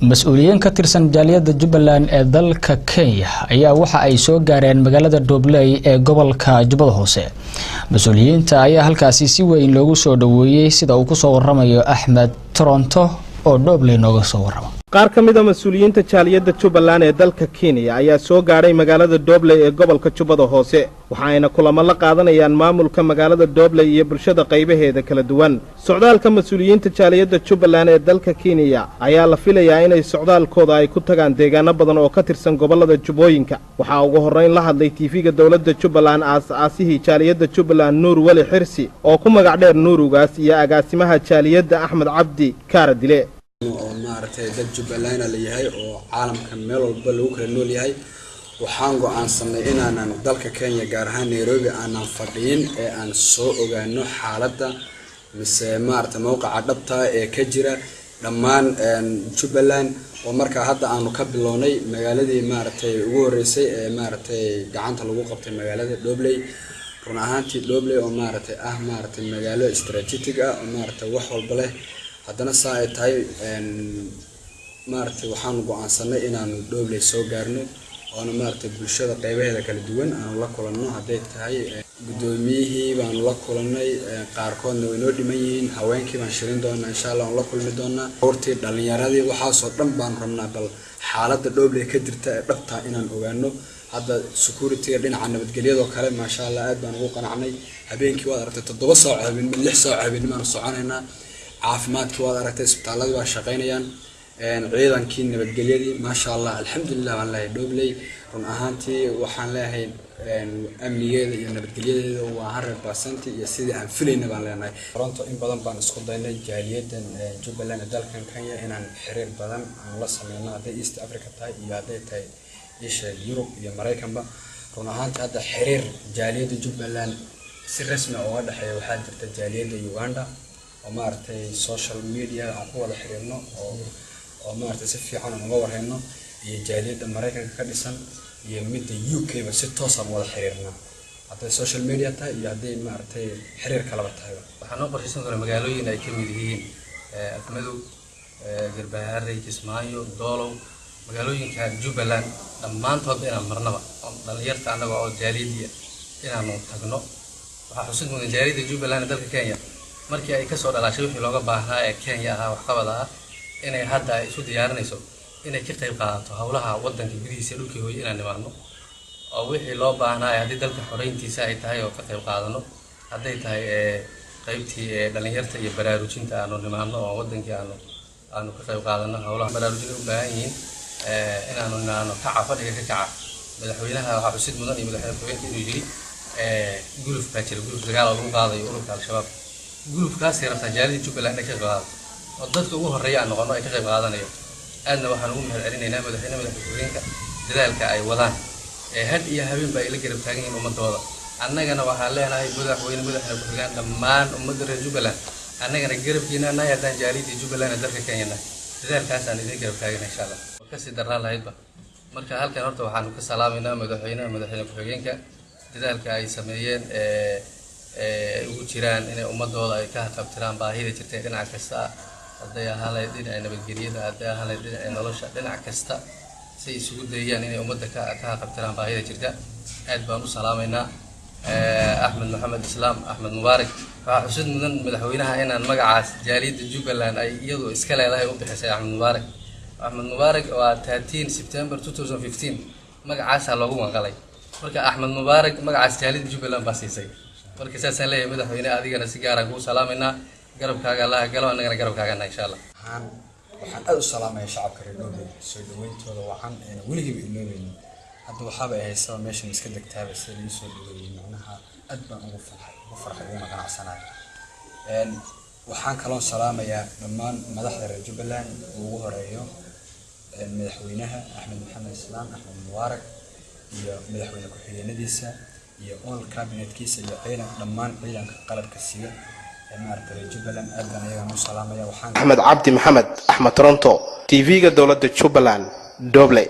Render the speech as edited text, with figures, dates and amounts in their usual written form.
Mas-uuliyiin ka tirsan jaaliyadda Jubbaland ee dalka Kenya ayaa waxa ay soo gaareen magaalada Dhobley ee gobolka Jubbada Hoose. Mas-uuliyiinta ayaa halkaasi si weyn loogu soo dhoweeyey, sida uu kusoo waramayo Axmed Toronto oo Dhobley nooga soo warrama. Qaar ka mid a mas-uuliyiinta jaaliyadda Jubbaland ee dalka Kenya ayaa soo gaadhay magaalada Doobley ee gobolka Jubbada Hoose. Waxa ayna kulamo la qaadanayaan maamulka magaalada Doobley iyo bulshada qaybaheeda kala duwan. Socdaalka mas-uuliyiinta jaaliyadda Jubbaland ee dalka Kenya ayaa la filayaa inay socdaalkooda ay ku tagaan deegaano badan oo ka tirsan gobollada Jubbooyinka. Waxaa ugu horrayn la hadlay TV-ga dowladda Jubbaland aas-aasihii jaaliyadda Jubbaland, Nuur Weli Xirsi oo ku magac dheer Nuurugaas, iyo agaasimaha jaaliyadda, Axmed Cabdi Kaaradile. Oo maaragtay dad Jubbaland la yahay oo caalamka meel walba lagu kala nool yahay, waxaan go-aansanay inaanan dalka Kenya, gaar ahaan Nairobi, aanan fadhiyin ee aan soo ogaano xaaladda mise maaragtay mowqaca dhabta ee ka jira dhammaan Jubbaland, oo markaa hadda aanu ka bilownay magaaladii maaragtay ugu horeysay ee maaragtay gacanta lagu qabtay, magaalada Dhobley. Run ahaantii Dhobley oo maaragtay ah maaragtay magaalo strategic ah oo maaragtay wax walba leh, haddana saa ay tahay maaragtay waxaanu go-aansanay inaanu Dhobley soo gaarno oona maaragtay bulshada qeybaheeda kala duwan aanu la kulanno. Hadday tahay guddoomiyihii baanu la kulannay, qaarkoodna way noo dhiman yihiin. Haweenkii baan shirin doonaa insha Allah, aan la kulmi doonaa hurtii, dhalinyaradii, waxaasoo dhan baanu rabnaa bal xaaladda Dhobley ka jirta ee dhabtaa inaan ogaano. Hadda security-ga, dhinaca nabadgelyadoo kale, maasha Allah, aad baan ugu qanacnay. Habeenkii waad aragtay, 7 saac habeenimo, 6 saac habeenimo aanu soconaynaa. Caafimaadkii waad aragtay, isbitaaladii waa shaqaynayaan, ciidankii nabadgelyadii, maasha Allah, alxamdulilah baan leeyahay. Dhobley run ahaantii waxaan leeyahay amnigeeda iyo nabadgelyadeeda waa 100% iyo sidii aan filayna baan leenahay. Toronto, in badan baan isku daynay jaaliyadan Jubbaland ee dalkan Kenya inaan xiriir badan aan la sameyno, hadday East Africa tahay iyo hadday tahay isha Yurub iyo Maraykanba. Run ahaantii hadda xiriir jaaliyadda Jubbaland si rasmi ah uga dhexeeya waxaa jirta jaaliyadda Uganda oo maaragtay social media aan ku wada xiriirno oo maaragtay si fiican aan uga warhayno, iyo jaaliyadda Maraykanka ka dhisan iyo midda UK ba si toos aan wada xiriirnaa, hadday social media tahay iyo hadday maaragtay xiriir kalaba tahayba. Waxaa noo qorshaysan kara magaalooyin ay ka mid yihiin Afmadow, Garbaharey, Kismaayo, Doolow, magaalooyinka Jubbaland dhammaantoodba inaan marnaba oo dhalinyarta annaga oo jaaliyadiya inaanu tagno. Waxaa xusid mudan jaaliyadda Jubbaland ee dalka Kenya markii ay kasoo dhalaashay wixii looga baahnaa ee Kenya ahaa, waxqabad ahaa, inay hadda ay isu diyaarinayso inay ka qayb qaadato howlaha wadanka gudihiisa, dhulkii hooye inaan nimaadno oo wixii loo baahnaa haddii dalka xoreyntiisa ay tahay oo ka qayb qaadano, hadday tahay qaybtii dhalinyarta iyo baraarujinta aanu nimaadno oo wadankii aanu ka qayb qaadano howlaha baraarujin u baahan yihiin, inaanu nimaadno. Kaca fadhiga ka kaca. Madaxweynaha waxaa xusid mudan iyo madaxweyne ku-xigeenka inuu yiri guluf baa jira, guluf dagaal oo lagu qaadayo ururka Al-Shabaab. Gulufkaasay rabtaa jaaliyadda Jubbaland inay ka qayb qaadato oo dadka ugu horreeya aan noqono ay ka qayb qaadanayo. Aadna waxaan ugu mahad celinaynaa madaxweyne, madax ku-xigeenka dadaalka ay wadaan ee had iyo habeenba ay la garab taagan yihiin ummadooda. Annagana waxaan leenahay madaxweyne, madaxna ku-xigaan, dhammaan ummadda reer Jubbaland, annagana garabkiina nahay haddaan jaaliyadda Jubbaland ee dalka Kenya nahay. Dadaalkaasaan idin garab taagana insha Allah. Kasii darnaan lahaydba. Marka halkan horta waxaanu ka salaamaynaa madaxweynaha, madaxweyne ku-xigeenka, dadaalka ay sameeyeen ee ugu jiraan inay ummadooda ay ka haqabtiraan baahida jirta ee dhinac kasta ah, hadday ahaan lahayd dhinaca nabadgelyada, hadday ahaan lahayd dhinaca nolosha, dhinac kasta si ay isugu dayayaan inay ummadda ka haqabtiraan baahida jirta. Aad baan u salaamaynaa Axmed Maxamed Islaam, Axmed Mubaarak. Waxaa xusid mudan madaxweynaha inaan magacaas jaaliyadda Jubbaland ay iyadu iska leedahay u bixisay Axmed Mubaarak. Axmed Mubaarak waa 13 September 2015 magacaasaa loogu wanqalay. Marka Axmed Mubaarak magacaas jaaliyadda Jubbaland baa siisay. Marka saasaan leeyahay madaxweyne, adigana si gaaraan kuu salaamaynaa, garabkaaga Allaha galo, annagana garabkaagana insha Allah. Waxaan aada u salaamaya shacabka reer Dhoobey soo dhaweyntooda wacan eena weligiiba iloobaynin. Hadda waxaaba ay haysaba meeshan iska degtaaba sida laii soo dhaweeyey, macnaha aad baan ugu farxay uguna qanacsanahay. Waxaan kaloo salaamayaa dhammaan madaxda reer Jubbaland oo ugu horeeyo madaxweynaha Axmed Maxamed Islaam, Axmed Mubaarak, iyo madaxweyne ku-xigeenadiisa iyo all cabinetkiisa iyo ciidan, dhammaan ciidanka qalabka siga ee maaragtay reer Jubbaland, aad baan iyagana u salaamaya. Waxaan Axmed Cabdi Maxamed, Axmed Toronto, TV-ga dowladda Jubbaland, Doble.